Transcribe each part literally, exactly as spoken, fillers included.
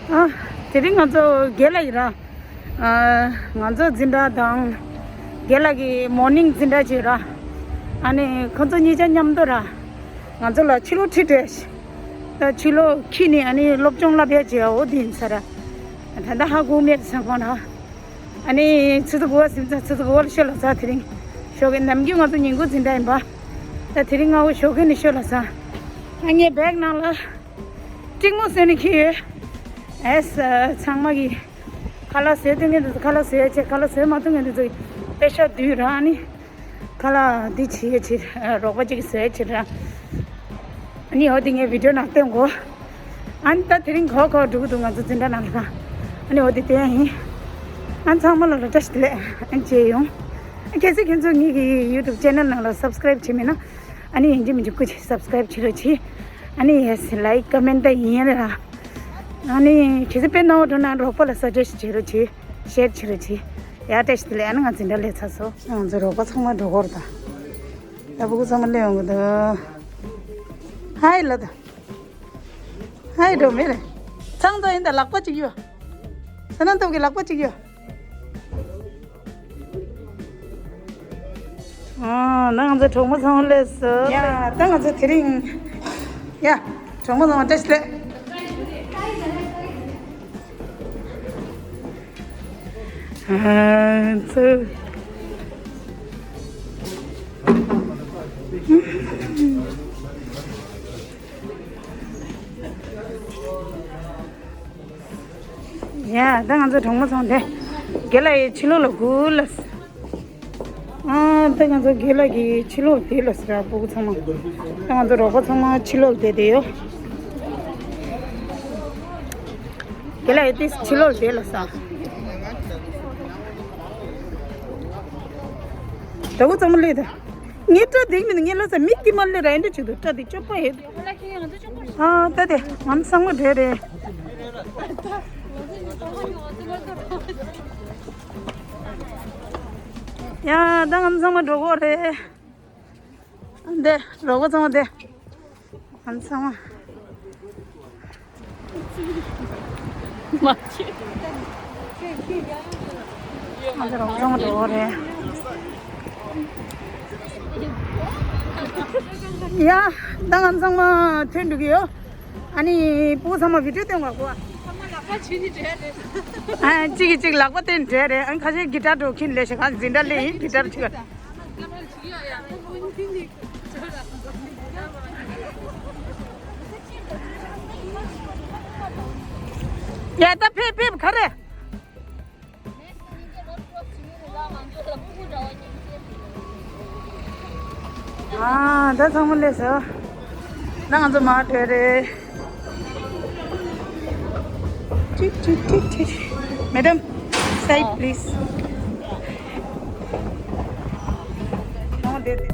ཨ། དེ་རིང་ང་ཚོ་རྒན་ལགས་ཡིན་ར། ཨ། ང་ཚོ་འཛིན་གྲྭ་དང་རྒན་ལགས་ཀྱི་མོར་ནིང་འཛིན་གྲྭ་བྱས་ར། ཨ་ནི་ཁོ་ཚོ་གཉིས་ཆ་མཉམ་དུ་ར། ང་ཚོ་ལ་ཕྱི་ལོགས་ཁྲིད་སྤྲད་ཤག་ད་ཕྱི་ལོགས་ཁྱེར་ནས་ཨ་ནི་སློབ་སྦྱོང་བསླབ་ཡ་བྱས་འོ་དེ་ཡིན་ས་ར། ད་ལྟ་ཧ་གོ་མེད་ས་ཁོང་ར། ཨ་ནི་ཆུ་ཚོད་དགུ་པ་ཟིན་ཚར། ཆུ་ཚོད་དགུ་པ་ལ་ཤོད་ལ་ཚར། དེ་རིང་ཞོགས་ཀས་ནམ་རྒྱུན་ང་ཚོ་ཉིན་གུང་འཛིན་གྲྭ་ཡིན་པ། ད་དེ་རིང་སྔ་པོ་ཞོགས་ཀས་ནས་ཤོད་ལ་ཚར། ཨ་ངའི་བེག་ནང་ལ་ཀྲིག་མོ་བཟོས་ནས་འཁྱེར་ཡོད། ཨེས། ཚང་མ་གིས་ཁ་ལག་བཟོས་ཐུབ་མཁན་དེ་ཚོ་ཁ་ལག་བཟོས་བྱས། ཁ་ལག་བཟོས་མ་ཐུབ་མཁན་དེ་ཚོ་པེ་ཤ་བསྡུས་ར། ཨ་ནི་ཁ་ལག་འདི་བྱེད་ཡས་བྱེད། རོགས་པ་གཅིག་གིས་བཟོས་བྱེད་ར། ཨ་ནི་འོ་དེ་ངས་བི་ཌིའོ་ནང་བསྟན་གོ། ཨ་ནི་ད་དེ་རིང་གོ་གོ་འགྲོ་གི་འདུག་ང་ཚོ་འཛིན་གྲྭ་ནང་ལ། ཨ་ནི་འོ་དེ་བསྟན་ཡིན། ཨ་ཚང་མ་ལ་ལ་བཀྲ་ཤིས་བདེ་ལེགས། ཨ་མཇལ་ཡོང་། ཨ་གལ་སྲིད་ཁྱེད་ཚོ་ངེད་ཀྱི་ཡུ་ཊུབ་ཅེ་ནལ་ནང་ལ་སབ་སི་ཀ་རེབ་བྱས་མེད་ན། ཨ་ནི་ཡིན་གཅིག་མིན་གཅིག་སྐུ་མཁྱེན་སབ་སི་ཀ་རེབ་བྱེད་རོགས་གྱིས། ཨ་ནི་ཡེ་སི་ལའིཀ་ཀོ་མེན་ཊི་ད་ཡིན་ཡ་ར། ཨ་ནི་གལ་སྲིད་དཔེ་སྣང་བ་འགྲོ་ན་རོགས་པ་ལ་སཱ་ཇེ་སི་ཊི་བྱེད་རོགས་གྱིས། ཤེར་བྱེད་རོགས་གྱིས། ཡ་བཀྲ་ཤིས་བདེ་ལེགས། ཨ་ནི་ང་འཛིན་གྲྭ་སླེབས་ཚར་སོང་། ང་ཚོ་རོགས་པ་ཚང་མ་འགྲོ་གི་རེད་ད། ད་སྤུ་གུ་ཚང་མ་སླེབས་ཡོང་གི་འདུག་ཧའི་ལབ་ད། ཧའི་འགྲོ་མེད་རེད། ཚང་ཚང་ཡིན་ད། ལག་པ་གཅིག་གཡོ། ས་ན་སྟོབས་ཀྱི་ལག་པ་གཅིག་གཡོ། ཨ། ད་ང་ཚོ་གྲོགས་མོ་ཚང་མ་སླེབས་སོང་། ཡ། ད་ང་ཚོ་དེ་རིང་། ཡ། གྲོགས་མོ་ཚང་མ་བཀྲ་ཤིས་བདེ་ལེགས། ཨ་ཚོ། ཡ། ད་ང་ཚོ་གྲོགས་མོ་ཚང་དེ། རྒན་ལགས་ཡི་ཕྱི་ལོགས་ལ་སྒུག་ལ། ཨ། ད་ང་ཚོ་རྒན་ལགས་ཀྱི་ཕྱི་ལོགས་དེ་ལ་ཟེར་ར། སྤུ་གུ་ཚང་མ། ད་ང་ཚོ་རོགས་པ་ཚང་མ་ཕྱི་ལོགས་དེ་དེ་ཡོད། རྒན་ལགས་ཡི་དེ་ཕྱི་ལོགས་དེ་ལ་ཟེར། ད་འུ་ཚང་མ་སླེབས་ད། ངའི་སྐྲ་འདེགས་མིན། ངའི་ལོ་ཙཱ་མིག་གིས་མ་སླེབས་ར། ཨེ་འདྲ་བྱེད་དུ་སྐྲ་དེ་གཅོད་པ་ཡོད། ཨ་ད་དེ་ང་ཚང་མ་འདྲ་རེད། ཡ། ད་ང་ཚང་མ་འགྲོ་གི་རེད། འདི་རོགས་པ་ཚང་མ་འདི། ང་ཚང་མ། མ་ཁྱེད། ང་ཚོ་རོགས་པ་ཚང་མ་འགྲོ་གི་རེད། ཡ། ད་ང་ཚང་མ་ཐོན་འགྲོ་གི་ཡོད། ཨ་ནི་སྤུ་གུ་ཚང་མ་བི་ཌིའོ་སྟོན་དགོས་གོ། ཨ། གཅིག་གིས་གཅིག་ལག་པ་སྟོན་འདྲ་རེད། ཨ་ཁ་ཤས་གི་ཊར་འགྲོ་མཁན་ལས་ཤག་འཛིན་གྲྭ་ལས་ཡིན། གི་ཊར་ཅིག་ཡ། ད་ཕེབས་ཕེབས་ག་རེ། ཨ། ད་ཚང་མ་སླེབས་སོང་། ད་ང་ཚོ་མར་བྲོས་རེད། ཏི་ཏི་ཏི་ཏི། Madam, side please. ཨ། དེ་དེ།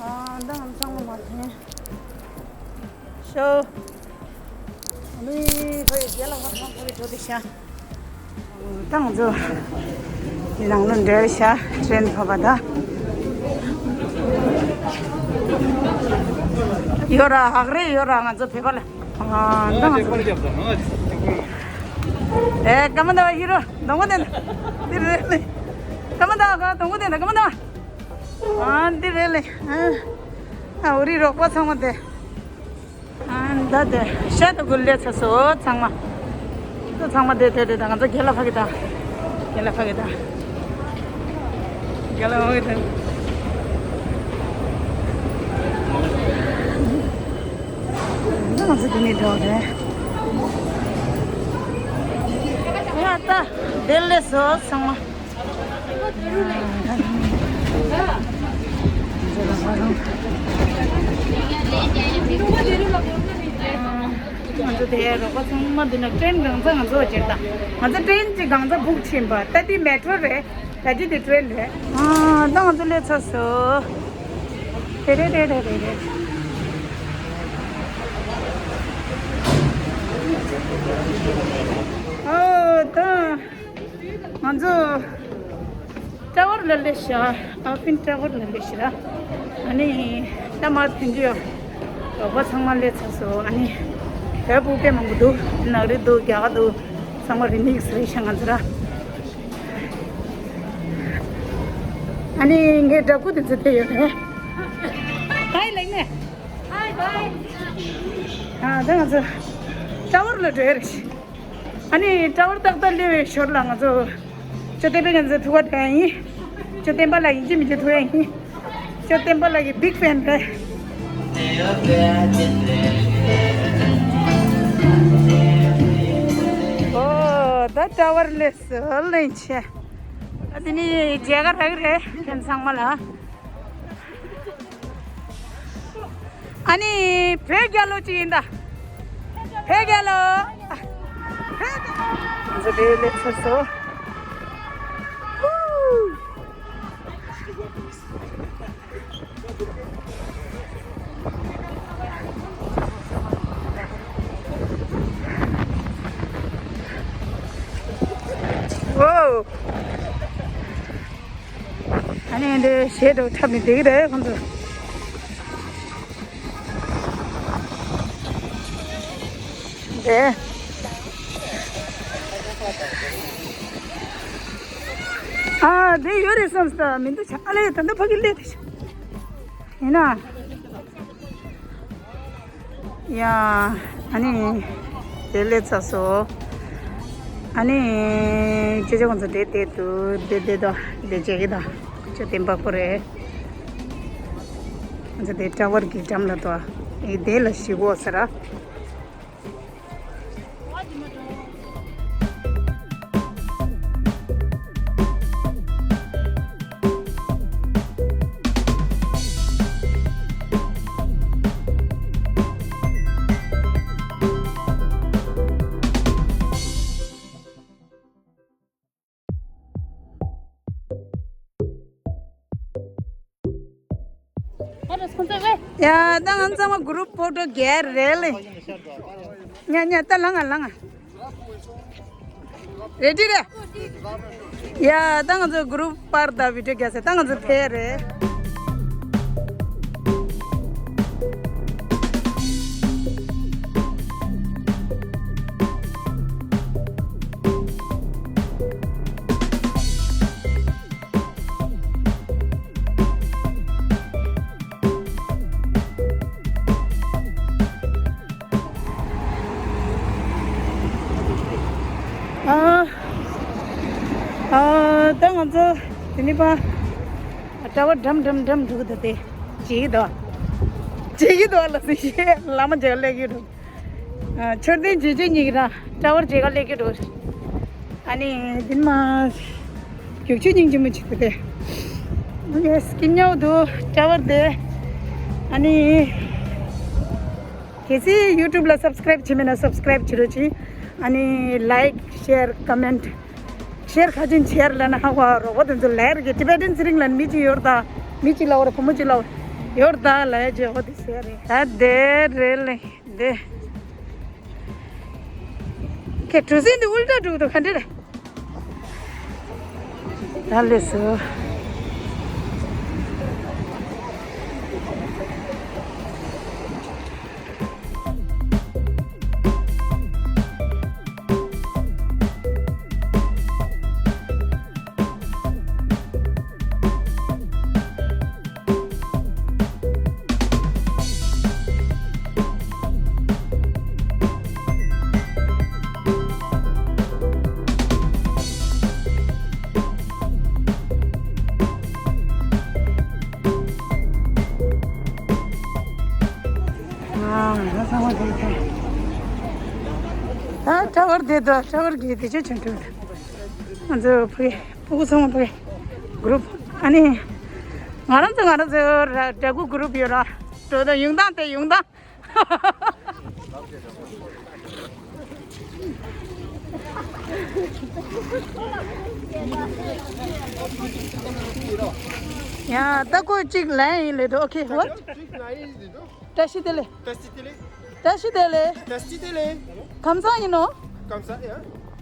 ཨ། ད་ང་ཚང་མ་མར་ཐོན། ཤོ། ཨ་ནི་ཕ་གི་རྒན་ལགས་ཁོང་ཚང་ཕ་གི་འགྲོ་དེ་ཤ། ད་ང་ཚོ་འདི་ནང་ལ་འགྲོ་ཤ། ཊེན་ཕབ་པ་ད། ཡོད་ར་ཧག་རེད་ཡོད་ར། ང་ཚོ་བོད་པ་ལ། ཨ། ད་ང་ཚོ། ཨེ་ཀ་མ་ད་བ་ཧི་རོ་དང་པོ་དེ་འདི་རེད། ཀ་མ་ད་ག་དང་པོ་དེ་འདི་ཀ་མ་ད། ཨ་འདི་རེད་ལེ། ཨ་འུ་རི་རོགས་པ་ཚང་མ་དེ། ཨ་ད་དེ་ཤ་ད་གུ་ལེ་ཚ་སོ་ཚང་མ། ད་ཚང་མ་དེ་དེ་དེ་ད་ང་ཚོ་རྒན་ལགས་ཕ་གི་ད། རྒན་ལགས་ཕ་གི་ད། རྒན་ལགས་ཕ་གི་ད། ད་ང་ཚོ་དེ་ནས་འགྲོ་རེད། ཡ་ད་དེ་ལེ་སོ་ཚང་མ། ང་ཚོ་དེ་རོགས་པ་ཚང་མ་འདི་ན་ཊེན་གང་ཚ་ང་ཚོ་བ་ཅེར་ད། ང་ཚོ་ཊེན་གཅིག་གང་ཚ་བུག་ཕྱིན་པ། ད་དེ་མེ་ཊོ་རེད། ད་ཅི་དེ་ཊེན་རེད། ཨ་ད་ང་ཚོ་སླེབས་ཚར་སོང་། རེ་རེ་རེ་རེ་རེ་རེ། ཨོ་ད་ང་ཚོ། ཊ་ཝར་ལ་སླེབས་ཤག་ཨ་ཕིན་ཊ་ཝར་ལ་སླེབས་ཤག་ཨ་ནི་ད་མ་ཐོན་རྒྱུ་ཡོད། རོགས་པ་ཚང་མ་སླེབས་ཚར་སོང་། ཨ་ནི་བོད་ཕྲུག་དཔེ་མང་པོ་འདུག་ནག་རིགས་འདུག་རྒྱ་གར་འདུག་ཚང་མ་རེ་མིག་སི་རེད་ཤག་ང་ཚོ་ར། ཨ་ནི་ངའི་འདྲ་སྐུ་དེ་ཚོ་དེ་ཡོད་རེད། ཧའི་ལེགས་ནས། ཧའི་ཧའི། ཨ་ད་ང་ཚོ་ཊ་ཝར་ལ་འགྲོ་ཡ་རེད། ཨ་ནི་ཊ་ཝར་ཏག་ཏག་སླེབས་པའི་ཞོར་ལ་ང་ཚོ་ཅོ་ཏེ་པེ་ང་ཚོའི་ཐུག་པ་དྲན་ཡིན། ཅོ་ཏེ་པེ་ལ་ཡིན་གཅིག་མིན་གཅིག་ཐུག་ཡ་ཡིན། ཅོ་ཏེ་པེ་ལ་གི་བིག་ཕེན་རེད། ཨོ་ད་ཊ་ཝར་སླེབས་སོང་ལེན་ཆེ། ཨ་དེ་ནི་མཇལ་ཁ་རག་རེད་ཁྱེད་ཚང་མ་ལ། ཨ་ནི་བོད་རྒྱལ་ལོ་ཅི་ཡིན་ད། བོད་རྒྱལ་ལོ། བོད་རྒྱལ་ལོ། ང་ཚོ་དེ་སླེབས་ཚར་སོང་། ཝོའུ། ཨ་ནི་འདི་ཞེ་དྲག་འཁྲབ་ནས་བསྡད་ཀྱི་རེད་ཁོང་ཚོ། འདི། ཨ་འདི་ཡོད་རེད་བསམ་སོང་། མི་འདུག་ཆ་ཨ་ལས་ད་ལྟ་ཕ་གི་སླེབས་དེ་ཤ་ཡིན་ན། ཡ། ཨ་ནི། དེ་སླེབས་ཚར་སོང་། ཨ་ནི། ཅོ་ཅོ་ཁོང་ཚོ་དེ་བསྡད་འདུག་དེ་བསྡད་དོ། དེ་བྱེད་ཀྱི་དང་། ཅོ་དེ་འབག་པོ་རེད། ཁོང་ཚོ་དེ་ཊ་ཝར་གྱི་འགྲམ་ལ་འདུག་ཨེ་དེ་ལ་ཞིག་འོ་ཟེར་ར། ཡ་ད་ང་ཚང་མ་གུ་རུབ་ཕོ་ཊོ་རྒྱག་རེད་ལེ། ཉ་ཉ་ད་ལངས་ང་ལངས་ང་། རེ་ཌི་རེད། ཡ་ད་ང་ཚོ་གུ་རུབ་པར་དང་བི་ཌི་ཡོ་རྒྱག་ཟེར། ད་ང་ཚོ་ཕེབས་རེད། ཨ། ཨ། ད་ང་ཚོ་དེ་ནི་པ། ཊ་ཝར་འགྲམ་འགྲམ་འགྲམ་འགྲོ་གི་འདུག་སྟེ། བྱེད་ཀྱི་འདུག་བྱེད་ཀྱི་འདུག་ལ་སི་ཤེས་བླ་མ་མཇལ་ལེགས་ཀྱི་འདུག་མཆོད་རྟེན་རྗེས་བཅུ་གཉིས་ཀྱི་ར་ཊ་ཝར་མཇལ་ཁ་སླེབས་ཀྱི་འགྲོ། ཨ་ནི་འདི་མ་རྒྱུག་ཆུ་སྙིང་རྗེ་མོ་ཅིག་དེ། ཨ་ནི་སྐྱིད་ཉོག་འདུག་ཊ་ཝར་དེ། ཨ་ནི། གལ་སྲིད་ཡུ་ཊུབ་ལ་སབ་སི་ཀ་རེབ་བྱེད་མེད་ན་སབ་སི་ཀ་རེབ་བྱེད་རོགས་གྱིས། ཨ་ནི་ལའིཀ་ཤེར་ཀོ་མེན་ཊི། ཤེར་ཁ་ཅིན་ཤེར་ལ་ན་ཧ་བ་རོགས་པ་དེ་ཚོ་ལའེར་གི་ཊི་བེ་ཊན་ཚེ་རིང་ལ་མི་གཅིག་ཡོད་ད། མི་གཅིག་ལ་བར་བུ་མོ་གཅིག་ལ་བར་ཡོད་ད་ལ་ཡ་ཇེ་ཧོ་དེ་ཤེར་རེད། ད་དེ་རེད་ལེ། འདི། ཁྱེད་གྲུ་གཟིངས་འདི་ཨུལ་ཊ་འགྲོ་གི་འདུག་ག་འདྲ་རེད། ད་ལས་སོ། ད་ཊ་ཝར་དེ་དང་ཊ་ཝར་གི་དེ་ཆ་ཆུང་ཆུང་། ང་ཚོ་ཕ་གི་སྤུ་གུ་ཚང་མ་ཕ་གི་གུ་རུབ། ཨ་ནི་ང་རང་ཚོ་ང་རང་ཚོ་ར་འདྲ་སྐུ་གུ་རུབ་ཡོད་ར། འགྲོ་དང་ཡོང་སྟངས་དེ་ཡོང་སྟངས། ཡ་ད་ཁོ་གཅིག་ལན་ཡིན་ལེ་དོ། ཨོ་ཁེ། ཝ། བཀྲ་ཤིས་བདེ་ལེགས། བཀྲ་ཤིས་བདེ་ལེགས། བཀྲ་ཤིས་བདེ་ལེགས། བཀྲ་ཤིས་བདེ་ལེགས། ཁམས་བཟང་ཡིན་ནོ། ཁམས་བཟང་ཡ།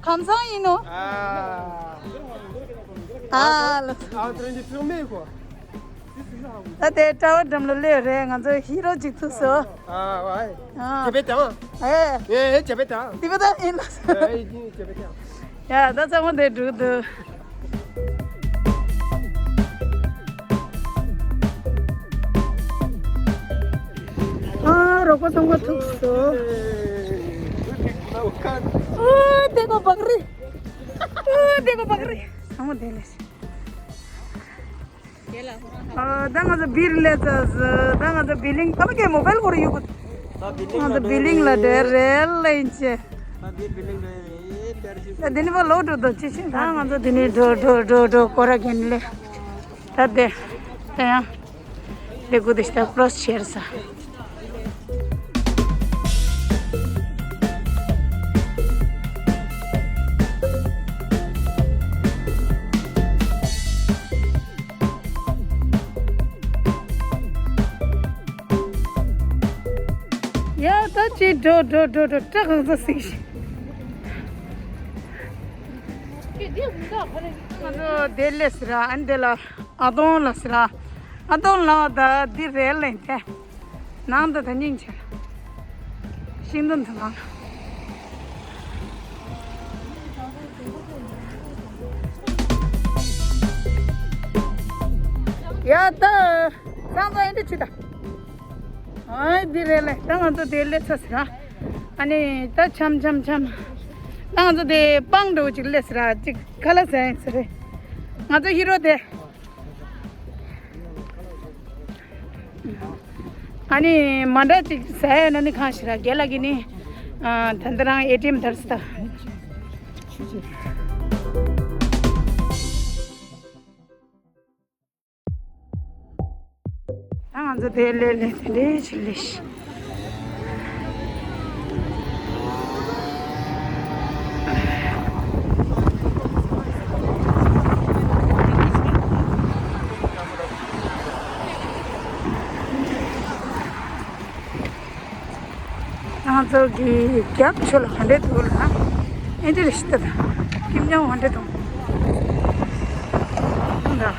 ཁམས་བཟང་ཡིན་ནོ། ཨ། Ah, en train de filmer, quoi. ད་དེ་ཊ་ཝར་འགྲམ་ལ་སླེབས་རེད། ང་ཚོ་ཧི་རོ་ཅིག་ཐུག་སོང་། Ah, ouais. Ah. Tu peux t'en. Eh. Eh, tu peux t'en. Tu peux t'en. Eh, tu peux t'en. ཡ། ད་ཚང་མ་དེ་འགྲོ་འདུག་ཨ། རོགས་པ་ཚང་མ་ཐུག་སོང་། ཨ། དེ་གོ་བག་རི། ཨ། དེ་གོ་བག་རི། ཚང་མ་དེ་ལས། ཨ། ད་ང་ཚོ་བིར་ལས་ཚ་ཟ། ད་ང་ཚོ་བི་ལིང་ཨ་མ་གའི་མོ་བལ་སྐོར་ཡོད་གི། ང་ཚོ་བི་ལིང་ལ་འགྲོ་རེད་ལ་ཡིན་ཆེ། ད་འདི་ནི་བ་ལོ་འགྲོ་དོ་ཅི་ཤིང་། ད་ང་ཚོ་འདི་ནི་འགྲོ་འགྲོ་འགྲོ་འགྲོ་སྐོར་ར་གན་ལེ། ད་དེ་དེ་ཡང་ལེ་གུ་དེ་ཤ་ཀྲོས་ཤེར་ས། ཡ། ད་ཅི་འགྲོ་འགྲོ་འགྲོ་འགྲོ། སྐྲ་གང་ཚ་སིག་ཤིག་ང་ཚོ་དེ་ལས་ཟེར་ཨ་ནི་དེ་ལ་ཨ་དོང་ལ་ཟེར། ཨ་དོང་ལ་ད་འདི་རེད་ལེན་ཏེ། ནང་དུ་ད་སྙིང་རྗེ། ཤིང་སྡོང་དུ་ནང་། ཡ། ད་སང་ཙང་ཨེ་འདྲ་ཅི་ད། ཨ། འདི་རེད་ལེ། ད་ང་ཚོ་དེ་ལས་ཚ་ཟེར། ཨ་ནི་ད་འཆམ་འཆམ་འཆམ། ད་ང་ཚོ་དེ་སྤང་འགྲོ་ཅིག་ལས་ཟེར། ཅིག་ཁ་ལག་ཟ་ཡིན་ཟེར། ང་ཚོ་ཧི་རོ་དེ། ཨ་ནི་མ་འདྲ་ཅིག་ཟ་ཡ་ན་ནི་གང་ཞིག་ར་རྒན་ལགས་ཀྱིས་ནི། ཨ། ད་ལྟ་རང་ཨེ་ཊི་ཨེམ་དར་སི་ད། ད་ང་ཚོ་དེ་ལས་ལས་དེ་འདྲའི་ཆེ་ལས་ཤི། ང་ཚོ་གི་རྒྱབ་ཕྱོགས་ལ་ག་འདྲས་འདུག་ལ། ཨེ་འདྲས་རེད་ཤི་ད། ཁྱིམ་ཉམས་ག་འདྲས་འདུག་འདུག་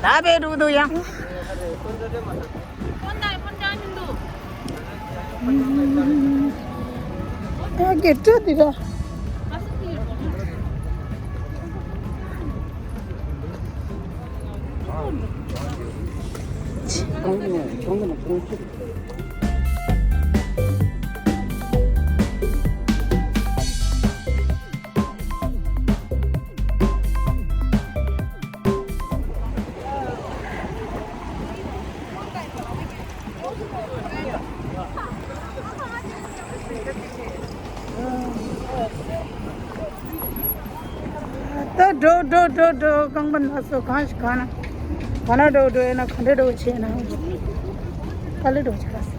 ད་བས་འགྲོ་འདུག་ཡང་། ད་གེ་སྤྲོ་འདི་ར། ད་འགྲོ་འགྲོ་འགྲོ་འགྲོ། རྐང་པ་ན་སོ་གང་ཞིག་གང་ན། གང་ན་འགྲོ་འགྲོ་ཡིན་ན་ག་འདྲ་འགྲོ་བྱེད་ན། ག་ལེ་འགྲོ་བྱེད་ག།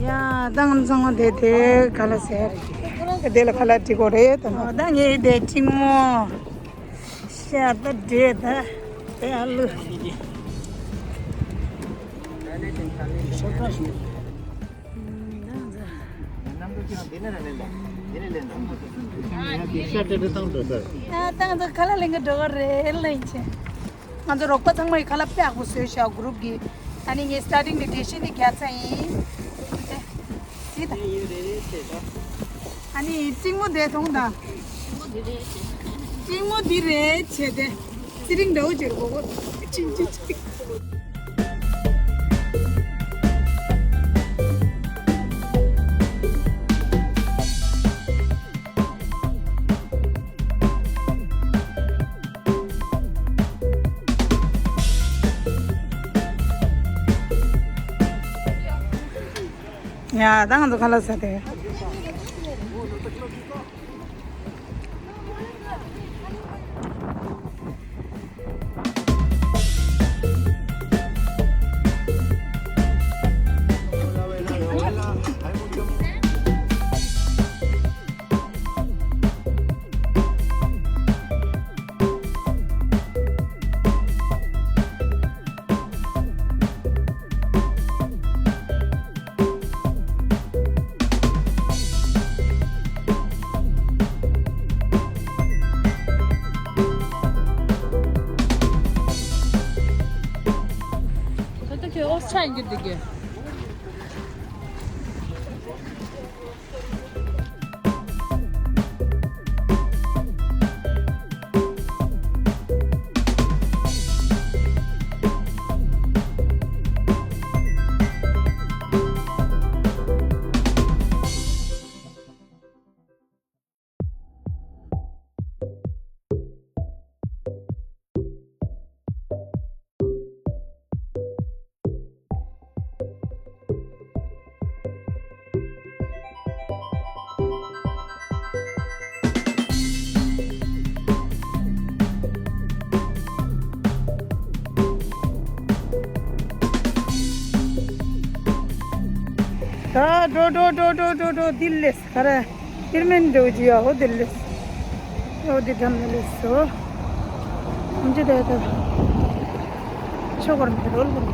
ཡ། ད་ང་ཚང་མ་དེ་དེ་ག་ལ་ཟེར། དེ་ལ་ཁ་ལག་སྒྲིག་དགོས་རེད་དམ། ད་ངས་དེ་གཅིག་མོ། ཤ་ད་འདྲེ་ད་དེ་ཨ་ལུ། ཨ། ད་ང་ཚོ་ཁ་ལག་ལེན་གི་འགྲོ་གི་རེད་ལབ་ཡིན་ཆེ། ང་ཚོ་རོགས་པ་ཚང་མ་ཡི་ཁ་ལག་དཔེ་ཡག་པོ་བཟོས་ཤག་གུ་རུབ་ཀྱི། ཨ་ནི་ངས་སི་ཊར་ཊིང་ནས་འགྲེལ་བཤད་འདི་རྒྱག་ཚར་ཡིན། དེ་སི་ད། ཨ་ནི་གཅིག་མོ་དེ་མཐོང་དང་། གཅིག་མོ་འདི་རེད་བྱས་ཏེ། ཚེ་རིང་འདྲ་བོ་ཅིག་གོ་གོ། ཅིག་ཅིག་ཅིག། ཡ། ད་ང་ཚོ་ཁ་ལག་ཟ་དེ། ད་ལྟ་ཁྱོད་ཨོ་ཆ་ཡིན་གྱི་འདུག་གི། ད་འགྲོ་འགྲོ་འགྲོ་འགྲོ་འགྲོ་འགྲོ། འདི་ལས་ག་རེ། ཨིར་མན་འགྲོ་རྒྱུ་ཡ། འོ་འདི་ལས། འོ་འདི་འགྲམ་ནས་ལས་སོ། ཨམ་ཅི་དེ་དེ། ཆོག་གར་མི་རོལ་གར།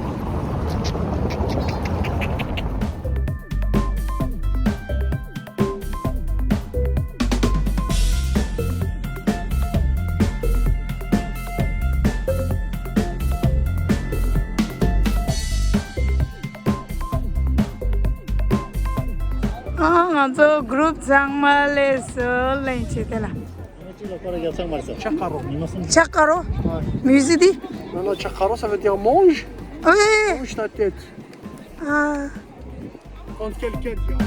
ཨ། ང་ཚོ་གུ་རུབ་ཚང་མ་ལས་སོ་ལེན་བྱེད་དེ་ལ། ཆག་ཁ་རོ། ཆག་ཁ་རོ། Ouais. Musique dit? Non, non, chakaro, ça veut dire mange. Oui. Mange ta tête. Ah. Quand quelqu'un dit.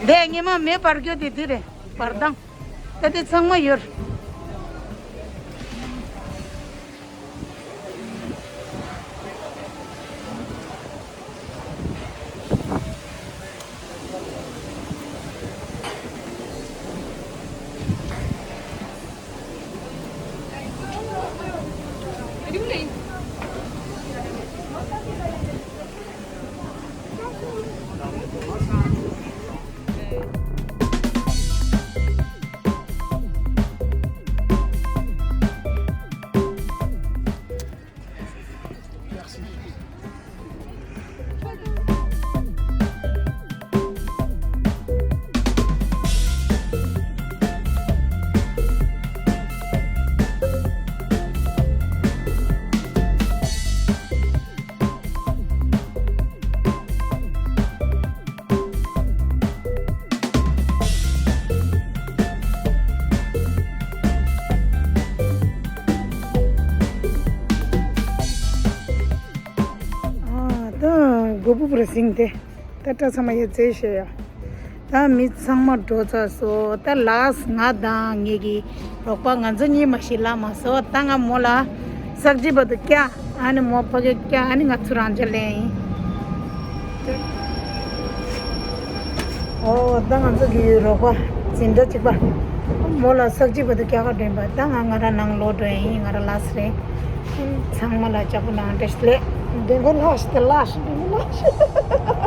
འདི་ཉི་མ་མེ་འབར་རྒྱུ་དེ་འདི་རེད། འབར་སྟངས་ད་དེ་ཚང་མ་ཡོད། སྒོ་ཕུབ་རེ་ཟིང་སྟེ། ད་སྐྲ་ཚང་མ་ཡ་རྩེ་བྱས་ཡ། ད་མི་ཚང་མ་འགྲོ་ཚར་སོང་། ད་ལགས་ང་དང་ངེད་ཀྱི་རོགས་པ་ང་ཚོ་གཉིས་མ་ཞིག་ལ་མ་སོང་། ད་ང་མོ་ལ་ས་གཅིག་བར་དུ་བསྐྱལ། ཨ་ནི་མོ་ཕ་གིར་བསྐྱལ། ཨ་ནི་ང་ཚུར་རང་འཇགས་ལེན་ཡིན། ཨོ་ད་ང་ཚོ་གི་རོགས་པ་འཛིན་གྲྭ་གཅིག་པ་མོ་ལ་ས་གཅིག་བར་དུ་བསྐྱལ་ག་འགྲོ་ཡིན་པ། ད་ང་ང་རང་ནང་ལོག་འགྲོ་ཡིན། ང་རང་ལགས་རེད། ཚང་མ་ལ་ལྕགས་པོ་གནང་། བཀྲ་ཤིས་བདེ་ལེགས། བདེ་འགོ་ལྷག་ཤི་དེ་ལྷག་ཤི། བདེ་འགོ་ལྷག་ཤི།